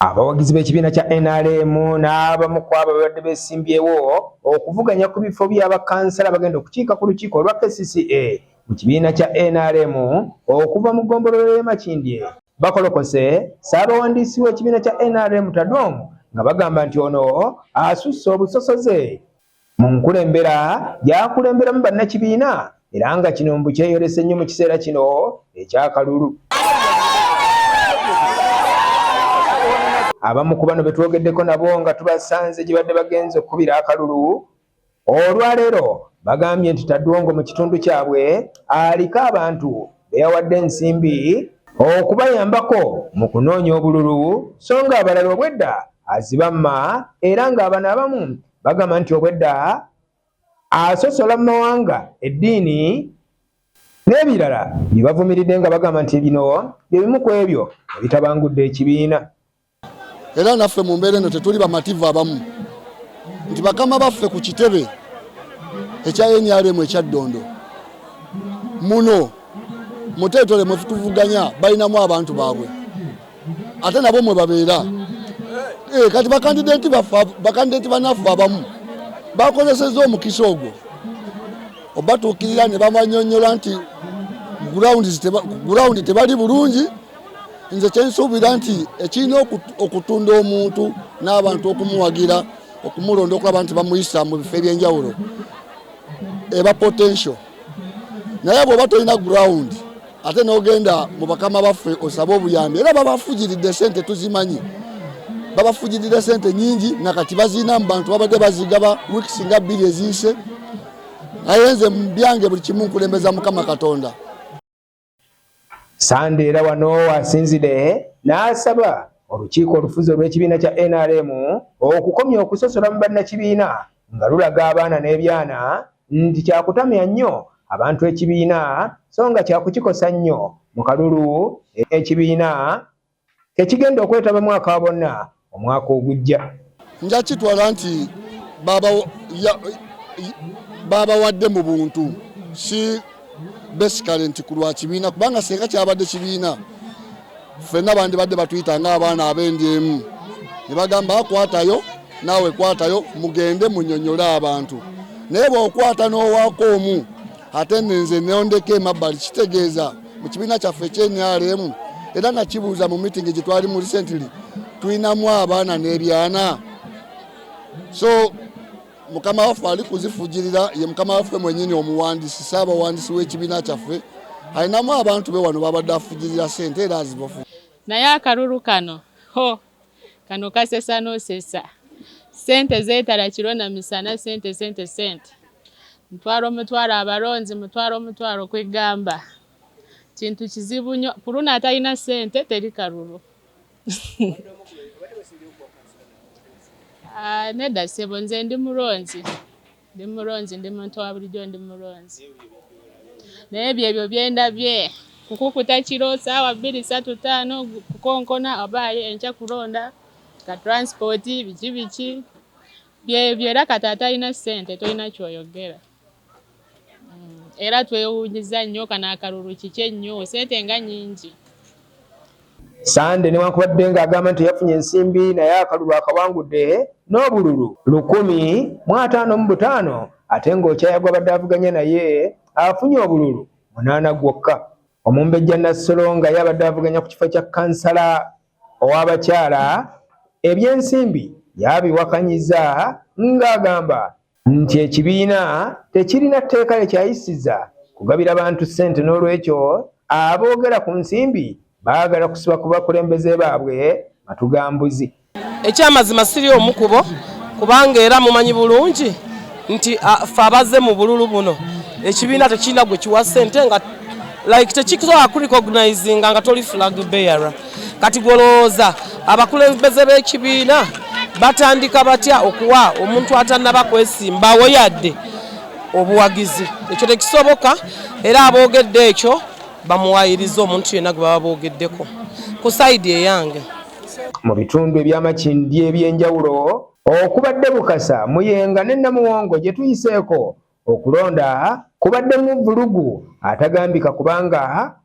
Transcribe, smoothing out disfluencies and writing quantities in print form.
Abawagizi b'ekibiina kya NRM n'abamu ku abo ababadde beesimbyewo okuvuganya ku bifo by'abakansala bagenda okukiika ku lukiiko olwa KCCA mu kibiina kya NRM okuva mu ggombolola y'e Makindye bakolokose ssaabawandiisi w'ekibiina kya NRM Tadong nga bagamba nti ono asusse obusosoze mu nkulembera gy'akulemberamu bannakibiina era nga kino mbu kyeyolese nnyo mu kiseera kino ekyakalulu. Abamu ku bano be twogeddeko nabo nga tubasanze gye badde bagenze okukubira akalulu olwaleero bagambye nti Tadwongo mu kitundu kyabwe aliko abantu be yawadde ensimbi okubayambako mu kunoonya obululu so nga abalala obwedda azibamma era ng'abano abamu bagamba nti obwedda asosola mu mawanga, eddiini n'ebirala bye bavumiridde nga bagamba nti bino bye bimu ku ebyo ebitabangudde ekibiina. Era naffe mu mbeera eno tetuli bamativu abamu nti bakama baffe ku kitebe ekya NRM ekya Ddondo muno mu territory mwe tuvuganya balinamu abantu baabwe ate nabo mwe babeera. Kati bakandidenti baffe, bakandidenti banaffe abamu bakozesezza omukisa ogwo obatuukirira ne bamanyonyola nti gurawundi tebali bulungi. Nze kyensuubira nti ekirina okutunda omuntu n'abantu okumuwagira, okumulonda, okulaba nti bamuyisa mu bifo ebyenjawulo eba potential. Naye bw'oba tolina ground ate n'ogenda mu bakama baffe osabe obuyambi, era babafugiridde sente, tuzimanyi, babafugiridde sente nyingi nakati bazirina mu bantu babadde bazigaba weeks nga 2 eziyise. Naye nze mu byange buli kimu nkulembeza Mukama Katonda. Sande era wano asinzidde n'asaba olukiiko olufuzi olw'ekibiina kya NRM okukomya okusosola mu bannakibiina nga lulaga abaana n'ebyana nti kyakutamya nnyo abantu ekibiina so nga kyakukikosa nnyo mu kalulu ekibiina tekigenda okwetaba mwaka wa bonna omwaka ogujja. Nja kitwala nti babawadde mu buntu, si basically nti ku lwa kibiina, kubanga singa kyabadde kibiina ffenna bandibadde batuyita ng'abaana ab'endi emu ne bagamba akwatayo naawe kwatayo mugende munyonyole abantu. Naye bw'okwata n'owaako omu ate nze nondeka emabbali, kitegeeza mu kibiina kyaffe ekya NRM, era nakibuuza mu meeting gye twali mu recently, tulinamu abaana n'ebyana. So mukama waffe ali kuzifujirira ye mukama waffe mwennyini omuwandiisi, ssaabawandiisi w'ekibiina kyaffe, alinamu abantu be wano babadde afujirira ssente era azibafu. Naye akalulu kano ho kano kasesa n'osesa, ssente zeetala kiro na misana, sente sente sente, mutwalo omutwalo abalonzi, mutwalo omutwalo, kwegamba kintu kizibu nnyo ku luno atalina ssente teri kalulu. Nedda ssebo, nze ndi mulonzi, ndi mulonzi, ndi muntu wa bulijjo, ndi mulonzi. Naye byebyo byendabye kukukuta kiro saawa 2 3 5 kukonkona abaaye enkya kulonda ka transport biki biki byebyo. Era kati atalina ssente tolina kyoyogera. Era twewuunyiza nnyo kano akalulu kiki ennyo ssente nga nnyingi. Sande newankubadde ng'agamba nti yafunye ensimbi naye akalulu akawangudde n'obululu 1,055 ate ng'okyaya gw'abadde avuganya naye afunye obululu 8 gwokka. Omumbejja Nassolo nga ye abadde avuganya ku kifo kya kansala ow'abakyala ebyensimbi yabiwakanyiza ng'agamba nti ekibiina tekirina tteeka lye kyayisiza kugabira bantu ssente, n'olwekyo aboogera ku nsimbi baagala kusiba ku bakulembeze baabwe matugambuzi. Ekyamazima siri omu kubo, kubanga era mumanyi bulungi nti ffe abazze mu bululu buno ekibiina tekirina gwe kiwa ssente, nga like tekisobola kurecognizinga nga toli flag bearer. Kati gwolowooza abakulembeze b'ekibiina batandika batya okuwa omuntu atannaba kwesimbawo yadde obuwagizi? Ekyo tekisoboka, era aboogedde ekyo bamuwayiriza omuntu yenna gwe baba boogeddeko ku sayidi eyange. Mu bitundu eby'Amakindye eby'enjawulo okubadde Bukasa, Muyenga ne Namuwongo gye tuyiseeko, okulonda kubaddemu vvulugu atagambika kubanga